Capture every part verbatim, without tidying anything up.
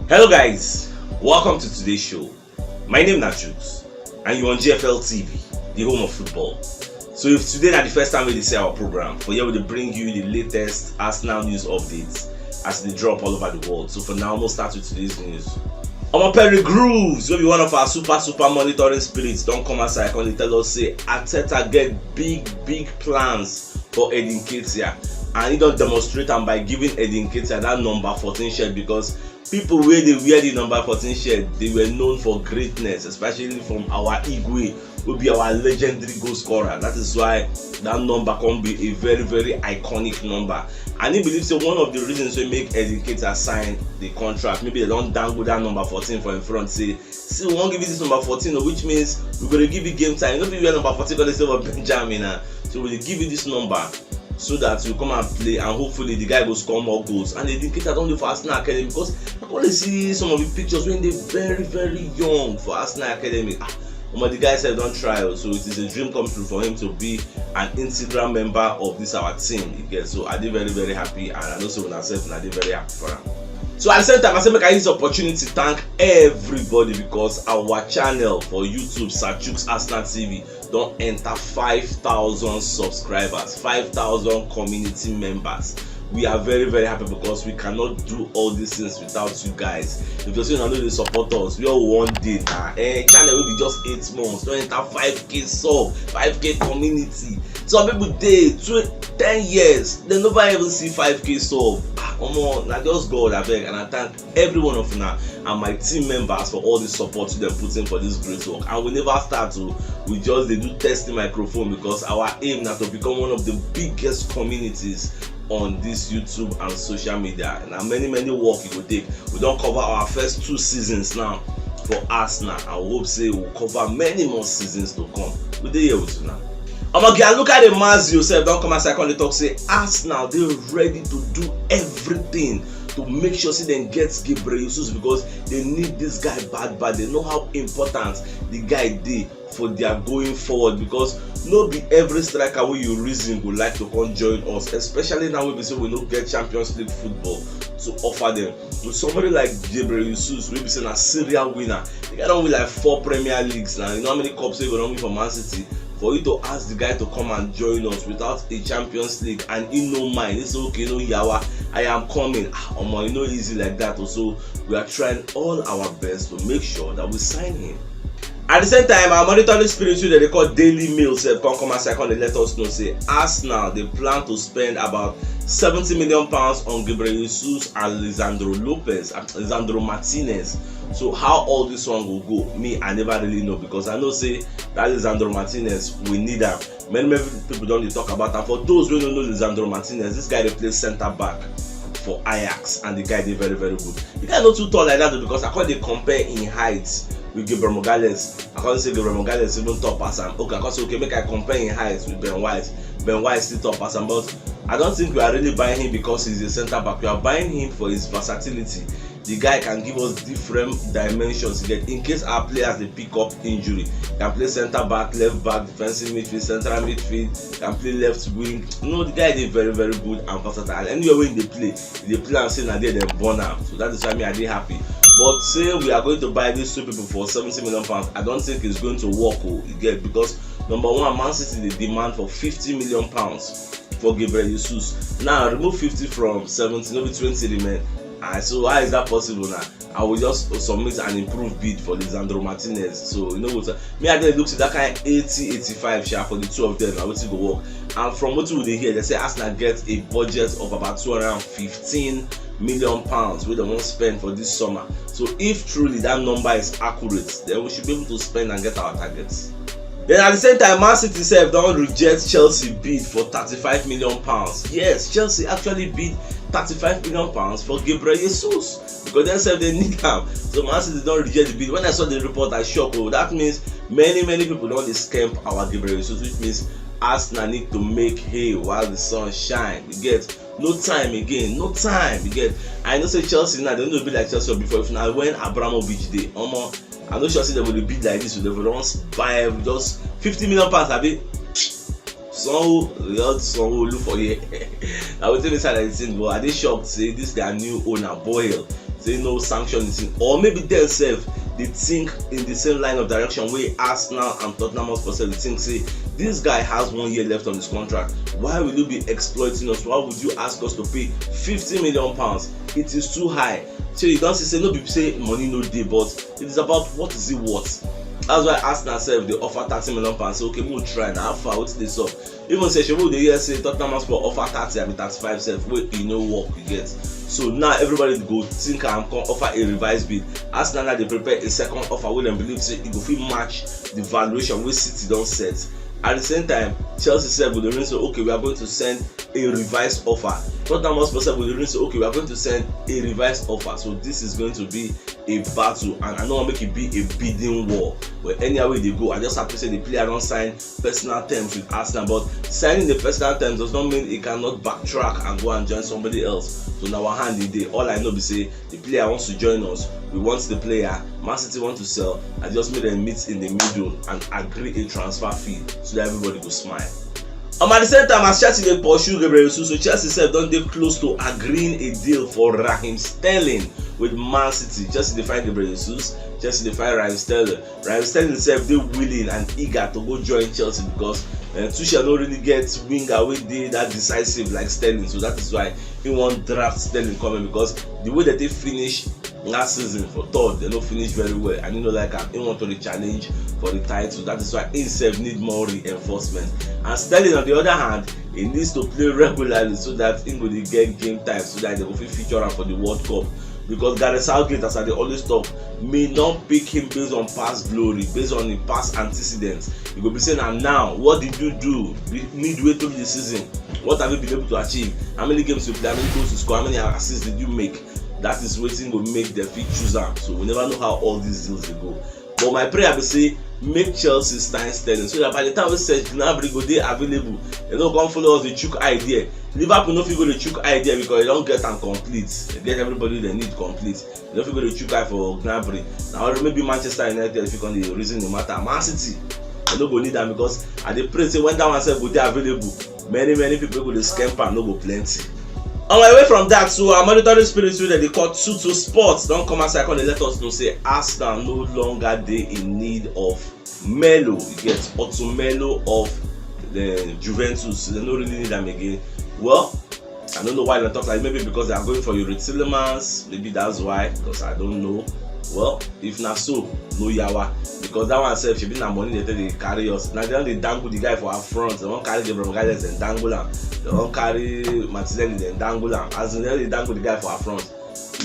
Hello guys, welcome to today's show. My name na Jukes and you on G F L T V, the home of football. So if today na the first time wey you dey see our program, for here we dey bring you the latest Arsenal news updates as e dey drop all over the world. So for now, we'll start with today's news. Omo, Perry Grooves, wey be one of our super super monitoring spirits, don come outside come dey tell us say Arteta get big big plans for Eddie Nketiah, and he don demonstrate am by giving Eddie Nketiah that number fourteen shirt, because people wey dey wear the number fourteen shirt, they were known for greatness, especially from our Igwe, wey be our legendary goal scorer. That is why that number come be a very very iconic number. And he believe say one of the reasons wey make Eddie Nketiah sign the contract, maybe they don dangle that number fourteen for in front, say, "See, we wan give you this number fourteen o, which means we go dey give you game time. You no fit wear number fourteen come dey say for Benjamin na. So we dey give you this number so that you come and play, and hopefully the guy go score more goals." And Eddie Nketiah don dey for Arsenal academy, because I come dey see some of the pictures wey dey very very young for Arsenal academy. Ah, omo, the guy sef don try o, so it is a dream come true for him to be an integral member of this our team, you get. So I dey very very happy, and I know say una sef una dey very happy for am. So at the same time, I say make I use the opportunity thank everybody, because our channel for YouTube, Sir Jukes Arsenal T V, don enter five thousand subscribers, five thousand community members. We are very very happy because we cannot do all these things without you guys. If you say una no dey support us, we all one day na, eh, channel wey be just eight months don enter five K sub, five K community. Some people dey tw- ten years, dem never even see five K sub. Ah, omo, na just God abeg, and I thank every one of una and my team members for all the support wey dem put in for this great work. And we never start o, we just dey do testing microphone, because our aim na to become one of the biggest communities on this YouTube and social media. Na many many work e go take. We don cover our first two seasons now for Arsenal, and we hope say we cover many more seasons to come. We dey here with una. Omo, Gianluca De Marzio sef don come outside come dey talk say Arsenal dey ready to do everything to make sure say dem get Gabriel Jesus, because they need this guy bad bad. They know how important the guy dey for their going forward, because no be every striker wey you reason go like to come join us, especially now wey be say we no get Champions League football to offer them. With somebody like Gabriel Jesus, wey be say na serial winner, the guy don win like four Premier Leagues now. You know how many cups wey he go don win for Man City? For you to ask the guy to come and join us without a Champions League, and he no mind, he say, "Okay, no yawa, I am coming." Ah, omo, e no easy like that o. So we are trying all our best to make sure that we sign him. At the same time, our monitoring spirit wey dem dey call Daily Mail sef come come outside come dey let us know say Arsenal dey plan to spend about seventy million pounds on Gabriel Jesus and Lisandro Lopez, ah, Lisandro Martinez. So how all this one go go, me, I never really know, because I know say that Lisandro Martinez, we need am. Many many people don dey talk about am. For those wey no know Lisandro Martinez, this guy dey play centre back for Ajax, and the guy dey very very good. The guy no too tall like that o, because I come dey compare him height with Gabriel Magalhaes. I come say Gabriel Magalhaes even tall pass am. Okay, I come say, "Okay, make I compare him height with Ben White." Ben White still tall pass am, but I don't think we are really buying him because he's a centre back. We are buying him for his versatility. The guy can give us different dimensions. He get, in case our players dey pick up injury, he can play centre back, left back, defensive midfield, central midfield, can play left wing. You know, the guy dey very very good and versatile. And anywhere wey he dey play, he dey play am say na there dem born am. So that is why me, I dey happy. But say we are going to buy these two people for seventy million pounds, I don't think it's going to work o, you get, because number one, Man City dey demand for fifty million pounds for Gabriel Jesus. Now remove fifty from seventy, no be twenty remain. Ah, so how is that possible now? I will just submit an improved bid for Lisandro Martinez. So you know what? Me, I dey look to that kind eighty, eighty-five sha for the two of them. Na wetin go work. And from wetin we dey hear, they say Arsenal get a budget of about two hundred and fifteen million pounds wey dem wan spend for this summer. So if truly that number is accurate, then we should be able to spend and get our targets. Then at the same time, Man City sef don reject Chelsea bid for thirty-five million pounds. Yes, Chelsea actually bid thirty-five million pounds for Gabriel Jesus, because dem sef dey need am. So Man City don reject the bid. When I saw the report, I shock o. That means many many people don dey scamp our Gabriel Jesus, which means Arsenal need to make hay while the sun shine. You get, no time again, no time. You get, I know say Chelsea now, dem no be like Chelsea before. If na when Abramovich dey, omo, I no sure say dem go dey bid like this o. Dem go don buy just fifty million pounds, abi? Sanwo, just Sanwo-Olu for here. Na wetin be side of the thing, but I dey shocked say this their new owner, Boyle, say no sanction the thing, or maybe dem sef dey think in the same line of direction wey Arsenal and Tottenham Hotspur sef dey think say this guy has one year left on his contract. Why will you be exploiting us? Why would you ask us to pay fifty million pounds? It is too high. So you don see say no be say money no dey, but it is about what is it worth. That's why Arsenal sef dey offer thirty million pounds. Say, okay, make we try na, how far, wetin dey sup? Even say, shebi we dey hear say Tottenham Hotspur offer thirty, abi thirty-five sef, wey e no work, you get. So now everybody go think am, come offer a revised bid. Arsenal now dey prepare a second offer wey dem believe say e go fit match the valuation wey City don set. At the same time, Chelsea sef go dey reason say, okay, we are going to send a revised offer. Tottenham Hotspur sef go dey reason say, okay, we are going to send a revised offer. So this is going to be a battle, and I no wan make it be a bidding war. But anyhow wey e dey go, I just happy say the player don sign personal terms with Arsenal. But signing the personal terms does not mean he cannot backtrack and go and join somebody else. So na our hand e dey. All I know be say the player wants to join us. We want the player. Man City want to sell. I just make dem meet in the middle and agree a transfer fee so that everybody go smile. Um, at the same time, as Chelsea dey pursue Gabriel Jesus, so Chelsea sef don dey close to agreeing a deal for Raheem Sterling with Man City. Chelsea dey find Gabriel Jesus, Chelsea dey find Raheem Sterling. Raheem Sterling sef dey willing and eager to go join Chelsea because uh, Tuchel no really get winger wey dey that decisive like Sterling, so that is why he wan draft Sterling come in, because the way that they finish last season for third, they no finish very well, and he no like am. He want to dey challenge for the title. That is why he sef need more reinforcement. And Sterling, on the other hand, he needs to play regularly so that he go dey get game time, so that they go fit feature am for the World Cup. Because Gareth Southgate, as I dey always talk, may not pick him based on past glory, based on him past antecedents. You go be saying, and now, what did you do midway through the season? What have you been able to achieve? How many games you play? How many goals you score? How many assists did you make? That is wetin go make dem fit choose am. So we never know how all these deals dey go. But my prayer be say make Chelsea sign Sterling, so that by the time wey Serge Gnabry go dey available, dem no come follow us dey chook eye there. Liverpool no fit go dey chook eye there because dem don get am complete. Dem get everybody dem need complete. Dem no fit go dey chook eye for Gnabry. Na only maybe Manchester United fit come dey reason the matter. Man City, dem no go need am because I dey pray say when that one sef go dey available, many many people wey go dey scamp am no go plenty. On my way from that, so our monitoring spirit wey dem dey call Tutu Sports don come outside come dey let us know say Arsenal no longer dey in need of Melo. You get Otu Melo of the Juventus. Dem no really need am again. Well, I don't know why dem talk like, maybe because they are going for Youri Tielemans. Maybe that's why, because I don't know. Well, if na so, no yawa, because that one sef, shebi na money dem take dey carry us. Na dem dey dangle the guy for our front. Dem wan carry Gabriel Magalhaes, dem dangle am. Dem wan carry Martinelli, dem dangle am. As in, dem dey dangle the guy for our front.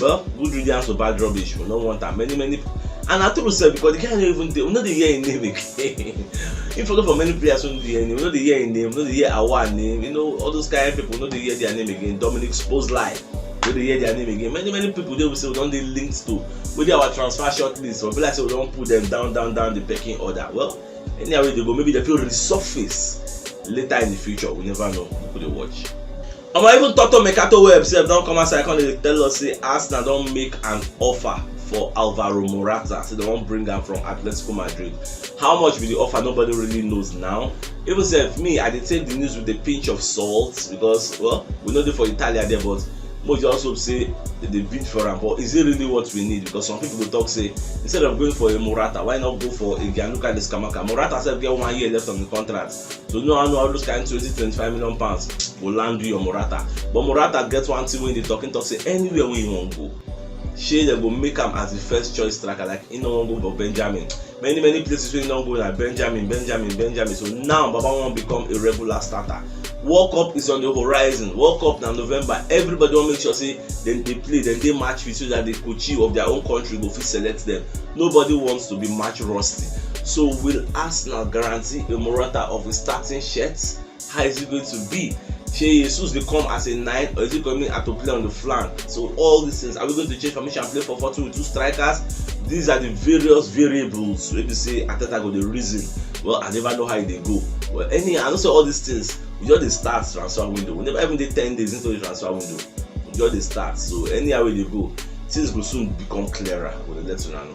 Well, good riddance to bad rubbish. We no want am. Many many, and na true sef, because the guy no even dey. We no dey hear him name again. He follow for many players wey no dey hear him name. We no dey hear him name. We no dey hear Aouar name. You know, all those kind of people, we no dey hear their name again. Dominic Szoboszlai, we no dey hear their name again. Many many people dey we say we don dey linked to, wey dey our transfer short list. So e be like say we don put them down, down, down the pecking order. Well, anyhow wey e dey go, maybe dem fit resurface later in the future. We never know. We go dey watch. Omo, even Toto Mercato Web sef don come outside come dey tell us say Arsenal don make an offer for Alvaro Morata, say dem wan bring am from Atletico Madrid. How much be the offer? Nobody really knows now. Even sef me, I dey take the news with a pinch of salt because, well, we no dey for Italia there, but mo just hope say dem dey bid for am. But is it really what we need? Because some people go talk say instead of going for a Morata, why not go for a Gianluca Scamacca? Morata sef get one year left on the contract. So no, I know all those kind twenty, twenty-five million pounds go land you your Morata. But Morata get one thing wey dey talk, he talk say anywhere wey he wan go, shey dem go make am as the first choice striker. Like, he no wan go for Benjamin. Many many places wey he don go na Benjamin, Benjamin, Benjamin. So now Baba wan become a regular starter. World Cup is on the horizon. World Cup na November. Everybody wan make sure say dem dey play, dem dey match fit, so that the coach of their own country go fit select them. Nobody wants to be match rusty. So will Arsenal guarantee a Morata of a starting shirt? How is it going to be? Shey Jesus dey come as a nine, or is it coming out to play on the flank? So all these things, are we going to change formation and play four four two with two strikers? These are the various variables wey be say Arteta go dey reason. Well, I never know how e dey go. Well, anyhow, I know say all these things, we just dey start transfer window. We never even dey ten days into the transfer window. We just dey start. So anyhow wey e dey go, things go soon become clearer. We go dey let una know.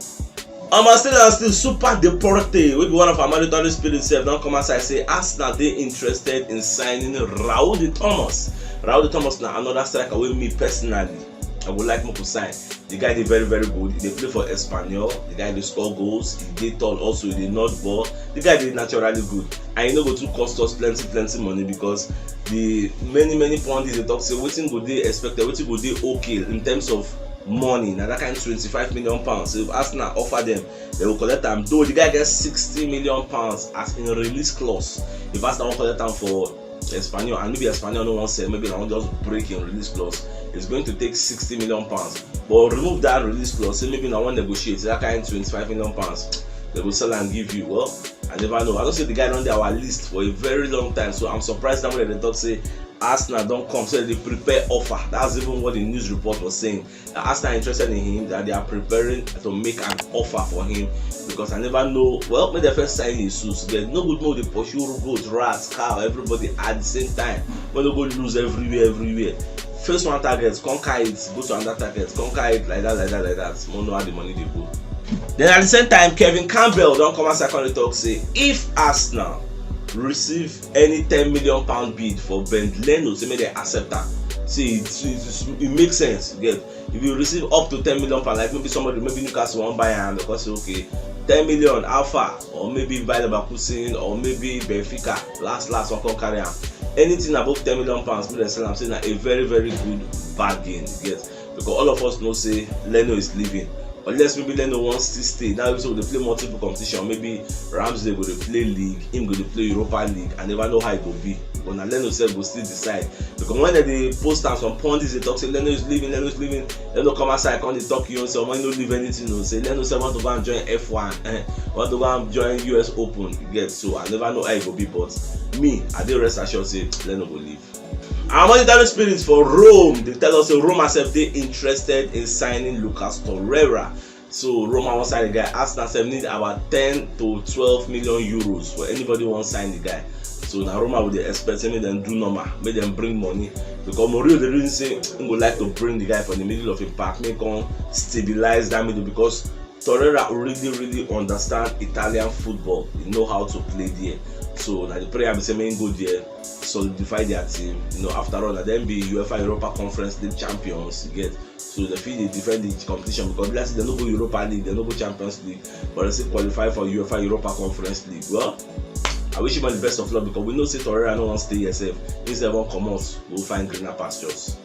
Omo, still and still, Super Deporte, wey be one of our monitoring spirits sef, don come outside say Arsenal dey interested in signing Raul de Thomas. Raul de Thomas na another striker wey me personally, I would like make we sign. The guy dey very, very good. He dey play for Espanyol. The guy dey score goals. He dey tall also. He dey nod ball. The guy dey naturally good. And e no go too cost us plenty, plenty money, because the many, many pundits dey talk say wetin go dey expected, wetin go dey okay in terms of money, na that kind twenty-five million pounds. So if Arsenal offer them, they will collect am. Though the guy gets sixty million pounds as in release clause. If Arsenal wan collect am for Espanyol, and maybe Espanyol no wan sell, maybe they wan just break in release clause, it's going to take sixty million pounds. But remove that release clause, say maybe na wan negotiate that kind twenty-five million pounds, they go sell and give you. Well, I never know. I know say the guy don dey our list for a very long time, so I'm surprised now when they talk say Arsenal don come, so they prepare offer. That's even what the news report was saying. That Arsenal interested in him, that they are preparing to make an offer for him, because I never know. Well, make dem first sign him suit. Then no good make we dey pursue goat, rat, cow, everybody at the same time. We no go lose everywhere, everywhere. First one target, come carry it, go to another target, come carry it, like that, like that, like that. We know how the money dey go. Then at the same time, Kevin Campbell don come outside come dey talk say if Arsenal receive any ten million pound bid for Ben Leno, say make dem accept am. See, it, it, it, it makes sense. You get, if you receive up to ten million pound, like maybe somebody, maybe Newcastle wan buy am, they go say okay, ten million, how far? Or maybe Bayer Leverkusen, or maybe Benfica, last last wan come carry am. Anything above ten million pounds, make dem sell am, say na a very, very good bargain. You get, because all of us know say Leno is leaving. Unless maybe Leno wan still stay. Now so dey play multiple competition. Maybe Ramsdale go dey play league, him go dey play Europa League. I never know how e go be. But na Leno sef go still decide. Because when dem dey post am, some pundits dey talk say Leno is leaving, Leno is leaving. Leno come outside, come dey talk you own self. When no leave anything, no say Leno sef want to go and join F one, eh, want to go and join U S Open. You get, so I never know how e go be, but me, I dey rest assured say Leno go leave. Our monetary spirits for Rome, they tell us say Roma sef dey interested in signing Lucas Torreira. So Roma wan sign the guy. Arsenal sef need about ten to twelve million euros for anybody wan sign the guy. So na Roma we dey expect say make dem do normal, make dem bring money, because Mourinho dey reason say he go like to bring the guy for the middle of him park, make come stabilize that middle, because Torreira really, really understand Italian football. He know how to play there. So na the prayer be say make him go there, solidify their team. You know, after all, na dem be UEFA Europa Conference League champions. You get, so they fit dey defend the competition, because let's say they no go Europa League, they no go Champions League, but they still qualify for UEFA Europa Conference League. Well, I wish him all the best of luck, because we know say Torreira no wan stay here sef. He sef wan comot, go find greener pastures.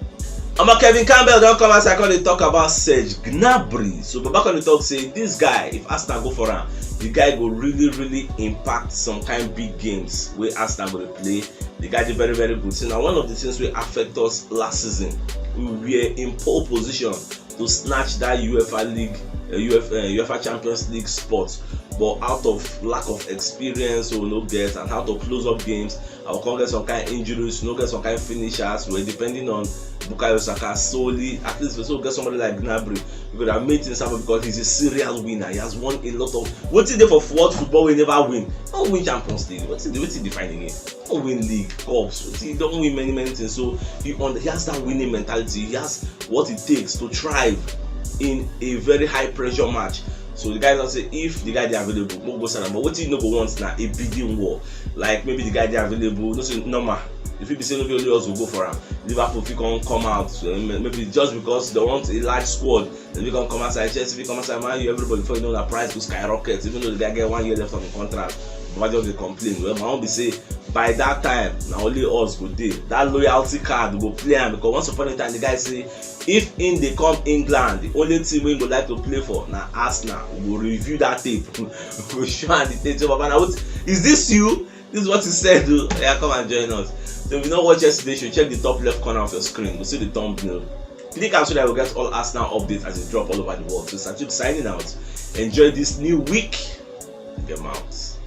Omo, Kevin Campbell don come outside come dey talk about Serge Gnabry. So Baba come dey talk say this guy, if Arsenal go for am, the guy go really, really impact some kind big games wey Arsenal go dey play. The guy dey very, very good. So na one of the things wey affect us last season. We were in pole position to snatch that UEFA League, uh, UEFA, uh, UEFA Champions League spot, but out of lack of experience, we no get, and how to close up games, I will come get some kind injuries, no get some kind finishers. We're depending on Bukayo Saka solely. At least we still get somebody like Gnabry. We could have made things happen because he's a serial winner. He has won a lot of, wetin dey for world football wey never win? No win Champions League. Wetin dey, wetin define him? No win league, cups. Wetin, he don win many, many things. So he on, he has that winning mentality. He has what it takes to thrive in a very high pressure match. So the guy don say if the guy dey available, mo go sign am. But wetin you no go want na a bidding war. Like maybe the guy dey available, no say normal. If you be say no be only us go go for am, Liverpool fit come come out. So maybe just because they want a large squad, they fit come come outside. Chelsea fit come outside. Man U, everybody, before you know, the price go skyrocket. Even though the guy get one year left on the contract, but just dey complain. Well, my own be say by that time na only us go dey. That loyalty card go play am, because once upon a time the guy say if him dey come England, the only team wey he go like to play for na Arsenal. We go review that tape. We go show am the tape. So, Baba, na what is this you? This is what he said. Oh, yeah, come and join us. So if you no watch yesterday show, check the top left corner of your screen. You see the thumbnail. Click am so that you get all Arsenal updates as they drop all over the world. So Satu signing out. Enjoy this new week. Get out.